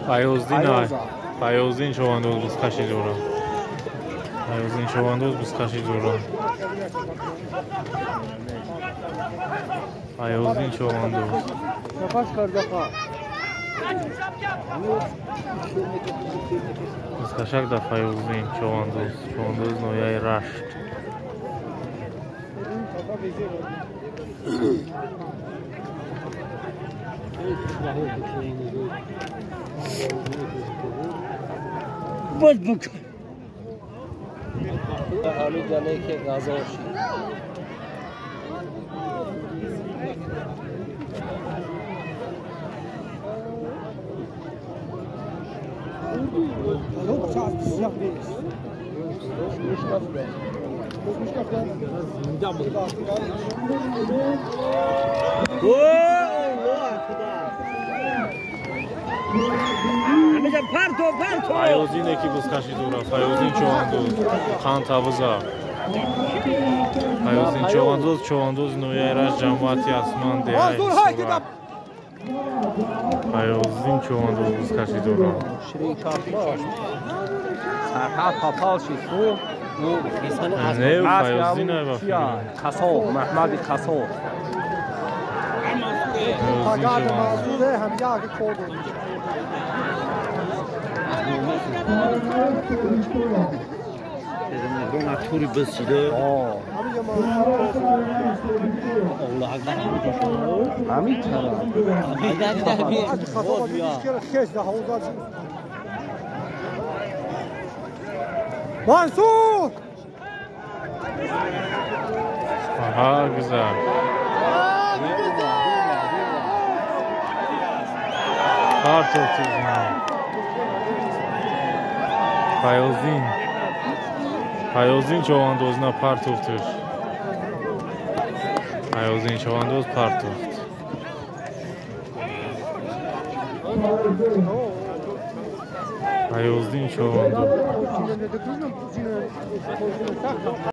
Файоздин, Файоздин човандоз бузкаши дора. Файоздин човандоз бузкаши дора. Файоздин човандоз. Бузкашак да Файоздин човандоз. Човандоз ноҳияи Рашт. باز بکن همین جنه که غذا شد. Файоздине ки бузкаши дора. Файоздин човандоз. Қандтабуза. Файоздин човандоз, човандози ноҳияи Рашт, ҷамоати Асман, деҳаи Ҳисорак. Файоздин човандоз бузкаши дора. Не, Файоздин ай ба Қасоб, Маҳмади Қасоб. توری بسیده. همین طرف. منصور. آها güzel. Файоздин. Файоздин човандоз на партофтуш. Файоздин човандоз партофт. Файоздин човандоз.